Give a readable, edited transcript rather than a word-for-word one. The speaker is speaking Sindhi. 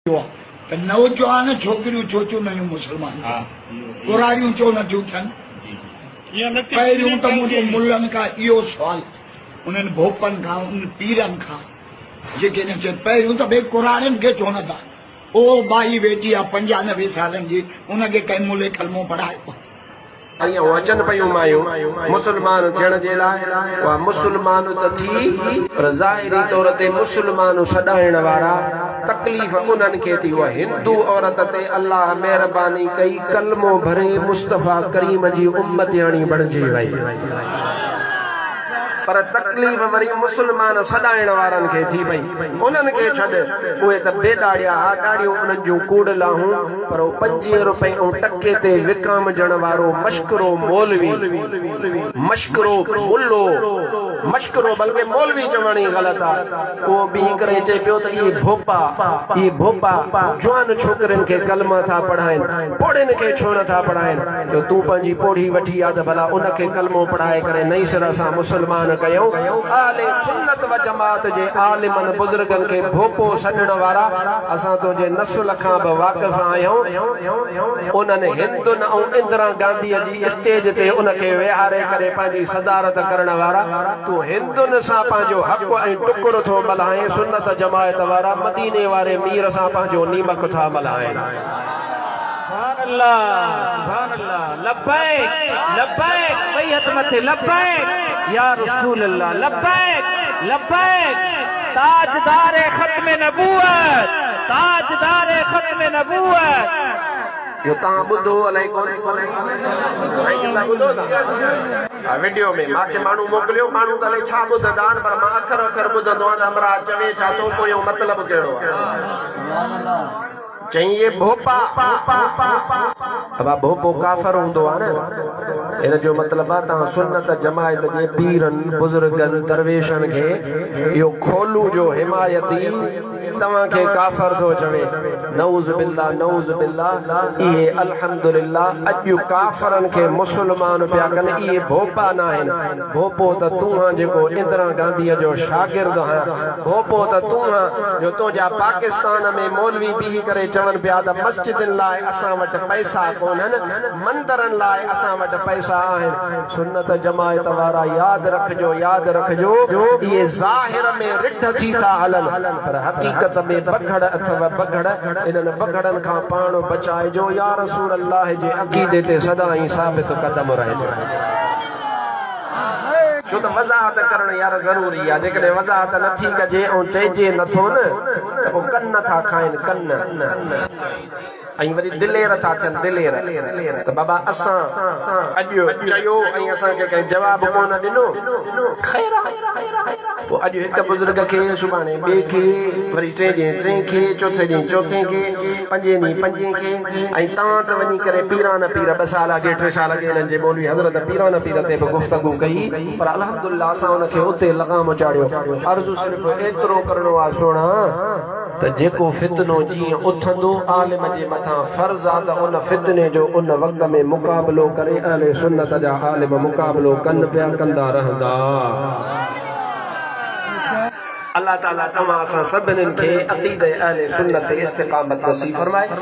اهو آ ته نوجوان ڇوڪريون ڇو ٿيون نيون مسلمان ٿين؟ ڪراڙيون ڇو نه ٿيون ٿين؟ پهريون ته منهنجو ملن کان اهو سوال انهن ڀوپن کان انهن پيرن کان جيڪي نه چون پهريون ته ڀئي ڪراڙين کي ڇو نه ٿا او ٻائي ويٺي آ 95 سالن جي ان کي ڪنهن ملي ڪلمو پڙهايو آ؟ ۽ اهي اچن پيون مايون مسلمان ٿيڻ جي لاء، اها مسلمان ته ٿي پر ظاهري طور تي مسلمان سڏائڻ وارا، تڪليف انهن کي ٿي، اها هندو عورت تي الله مهرباني ڪئي ڪلمو ڀري مصطفيٰ ڪريم جي امتياڻي بڻجي وئي. پر تڪليف وري مسلمان سڏائڻ وارن کي ٿي پئي. انهن کي ڇڏ، اهي ته بي ڏاڙهيا ها، ڏاڙهيون انهن جون ڪوڙ لاهون، پر اهو پنجين رپئي ۽ ٽڪي تي وڪامجڻ وارو مشڪرو مولوي، مشڪرو ملو، مشڪرو بلڪه مولوي چوڻ ئي غلط آ، اهو بيهي ڪري چئي پيو ته اهي ڀوپا، اهي ڀوپا جوان ڇوڪرين کي ڪلما ٿا پڙهائين، پوڙهين کي ڇو نه ٿا پڙهائين؟ جو تون پنهنجي پوڙهي وٺي آ ته ڀلا ان کي ڪلمو پڙهائي ڪري نئين سر اسان مسلمان ڪيون. اهل سنت و جماعت جي عالمن بزرگن کي ڀوپو سڏڻ وارا اسان تنهنجي نسل کان به واقف آهيون. انهن هندن ۽ اندرا گانڌيء جي اسٽيج تي ان کي ويهاري ڪري پنهنجي صدارت ڪرڻ وارا تون هندن سان پنهنجو حق ۽ ٽڪر ٿو ملهائين سنت جماعت وارا مديني واري مير سان پنهنجو نيمڪ ٿا ملهائين. سبحان الله سبحان الله لبيڪ لبيڪ ٻئي هٿ مٿي لبيڪ يا رسول الله لبيڪ لبيڪ تاجدار ختم نبوت تاجدار ختم نبوت. اهو توهان ٻڌو الائي ڪونه سائين قبلا ٻڌو ٿا ها وڊيو ۾ مان کي ماڻهو موڪليو ماڻهو ته الائي ڇا ٻڌندا آهن پر مان اکر اکر ٻڌندو آهيان ته همراهه چوي ڇا ٿو پويون مطلب ڪهڙو آهي. چيائين اي ڀوپا! ابا ڀوپو ڪافر هوندو آ نه؟ ان جو مطلب آ توهان سنت جماعت جي پيرن، بزرگن، درويشن کي اهو کولو جو حمايتي توهان کي ڪافر ٿو چوي. نعوذ بالله نعوذ بالله اهي الحمدلله اڄ ڪافرن کي مسلمان پيا ڪن اهي ڀوپا ناهن. ڀوپو ته تون هان جيڪو اندرا گانڌيء جو شاگرد هان. ڀوپو ته تون هان جو تنهنجا پاڪستان ۾ مولوي بيهي ڪري چون پيا ته مسجدن لاء اسان وٽ پئسا ڪونهن، مندرن لاء اسان وٽ پئسا آهن. سنت جماعت وارا ياد رکجو ياد رکجو اهي ظاهر ۾ رڍ ٿي ٿا هلن پر حقيقت ۾ بگهڙ اٿو بگهڙ، انهن بگهڙن کان پاڻ بچائجو يا رسول الله جي عقيدي تي سدائين ثابت قدم رهجو. ڇو ته وضاحت ڪرڻ يار ضروري آ، جيڪڏهن وضاحت نه ٿي ڪجي ۽ چئجي نه ٿو نه ته پوء ڪن ٿا کائن ڪن ۽ وري دلير ٿا ٿين دلير ته بابا اسان اڄ چيو ۽ اسان کي ڪنهن جواب ڪونه ڏنو خير آ پوء اڄ هڪ بزرگ کي سڀاڻي ٻئي کي وري ٽئين ڏينهن ٽئين کي چوٿين ڏينهن چوٿين کي پنجين ڏينهن پنجين کي ۽ توهان ته وڃي ڪري پيران پير ٻه سال اڳي ٽي سال اڳي انهن جي مولوي حضرت پيران پير تي به گفتگو ڪئي پر الحمدلله اسان ان کي اتي لغام چاڙهيو عرض صرف ايترو ڪرڻو آ سهڻا ته جيڪو فتنو جيئن اٿندو عالم جي مٿان فرض آ ته ان فتني جو ان وقت ۾ مقابلو ڪري اهل سنت جا عالم مقابلو ڪن پيا ڪندا رهندا. الله تعالي توهان اسان سڀنين کي عقيده اهل سنت تي استقامت نصيب فرمائي.